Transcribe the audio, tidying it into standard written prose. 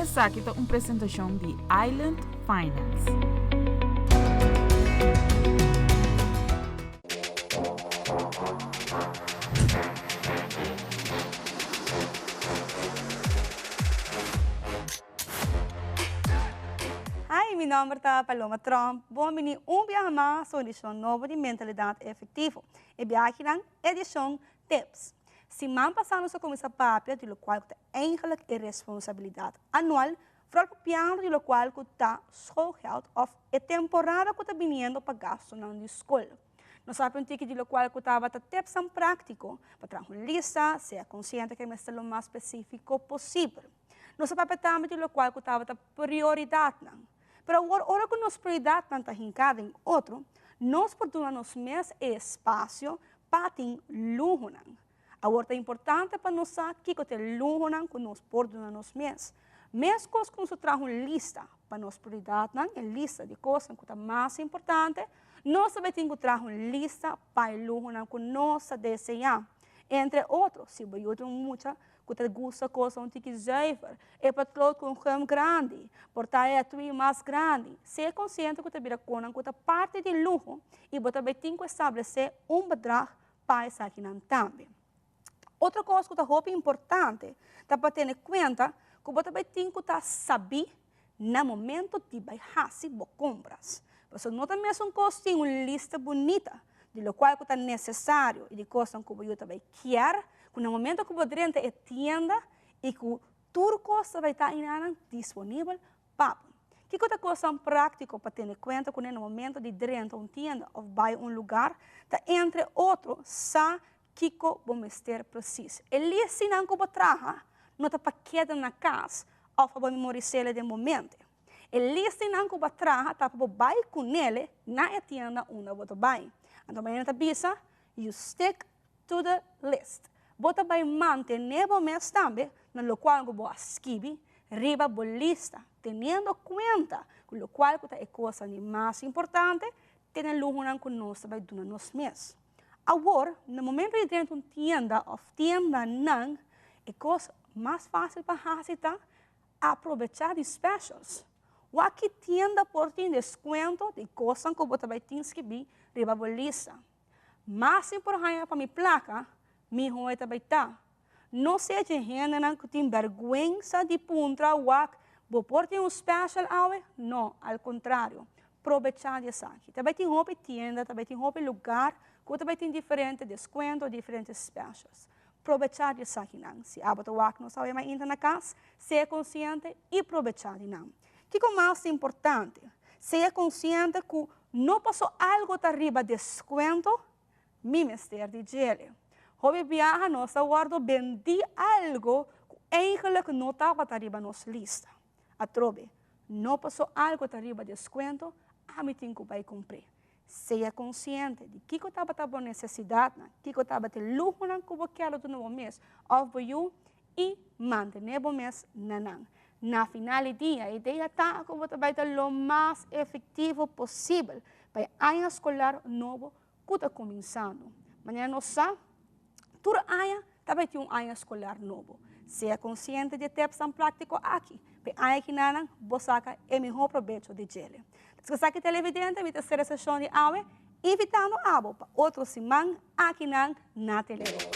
Esaki ta un presentashon di Island Finance. Hi, mi nomber ta Paloma Tromp. Bon bini un biaha mas un edicion nobo di Mentalidad Efectivo. E biahinan edicion Tips. Siman pasa nos a cuminsa papia di locual cu ta eigenlijk e responsabilidad anual, vooral papiando di locual cu ta schoolgeld of e temporada cu ta biniendo pa gastonan di scol. Nos a papia un tiki di locual cu tabata tipsnan practico pa traha un lista, sea consciente cu e mester lo mas specifico posibel. Nos a papia tambe di locual cu tabata prioridadnan. Pero awor ora cu nos prioridadnan ta hinca den otro, nos por duna nos mes e espacio pa tin luhonan. Awor ta importante pa nos sa kico ta e luhonan cu nos por duna nos mes. Mescos cu nos ta traha un lista pa nos prioridadnan, e lista di cosnan cu ta mas importante, nos tambe tin cu traha un lista pa e luhonan cu nos ta desea. Entre otro, si bo yuda un mucha ku ta gusta kos un tiki zuiver, e patroon ku un gum grandi, por ta e etui mas grandi. Sea konsiente ku ta bira konan ku ta parti di luho i bo ta bai tin ku establesé un bedrag pa esakinan tambe. Otro kos ku ta hopi importante ta pa tene kuenta ku bo ta bai tin ku ta sabí na momento di bai hasi bo kompras. Pasobra no ta mesun kos tin un lista bunita di lokual ku ta nesesario i di kosnan ku bo yu ta bai kier, ku na momento ku bo drenta e tienda i ku tur kos ta bai ta einanan disponibel pa bo. Kiko ta kosnan práktiko pa tene kuenta kuné na momento di drenta un tienda òf bai un lugar? Ta entre otro sa kiko bo mester presis. E listinan ku bo traha no ta pa keda na kas òf pa bo memoris'é den bo mente. E listinan ku bo a traha ta pa bo bai kunele na e tienda unda bo ta bai. Anto manera ta bisa, You stick to the list. Bo ta bai mantené bo mes tambe na lokual ku bo a skibi riba bo lista, teniendo kuenta ku lokual ku ta e kosnan di mas importante, tene luhonan ku nos ta bai duna nos mes. Awor, na momento di drenta un tienda of tiendanan, e kos mas fásil pa hasi ta aprobechá di specials. Wak ki tienda por tin deskuento di kosnan ku bo ta bai tin skibí riba bo lista. Mas mi por haña pa mi plaka, mihó e ta bai ta. No sea dje hendenan ku tin bèrgwensa di puntra wak bo por tin un special awe? No, al kontrario, probechá di esaki. Ta bai tin hopi tienda, ta bai tin hopi lugar ku ta bai tin diferente deskuento, diferente specials. Probechá di esakinan. Si abo ta wak nos awe mainta na kas, sea konsiente i probechá di nan. Kiko mas ta importante? Sea konsiente ku no paso algu ta riba deskuento, Mi mester di djele. Hopi biaha nos a wordo bendí algo cu eigenlijk no tabata riba nos lista. Atrobe, no paso algo ta riba descuento, ami tin cu bay cumpr'é. Sea consciente di kico tabata bo necesidadnan, kico tabata e luhonan cu bo kier lo duna bo mes of bo yu y mantené bo mes na nan. Na final di dia, e idea ta cu bo ta bay ta lo mas efectivo posibel pa e aña escolar nobo ku ta kuminsando. Manera nos sa, tur aña ta bai tin un aña skolar nobo. Sea konsiente di e tepsnan práktiko aki, pa e aña kinanan bo saka e mihó probecho di djele. Esaki televidente, mi ta sera seshon di awe, invitando abo pa otro siman akinan na Telearuba.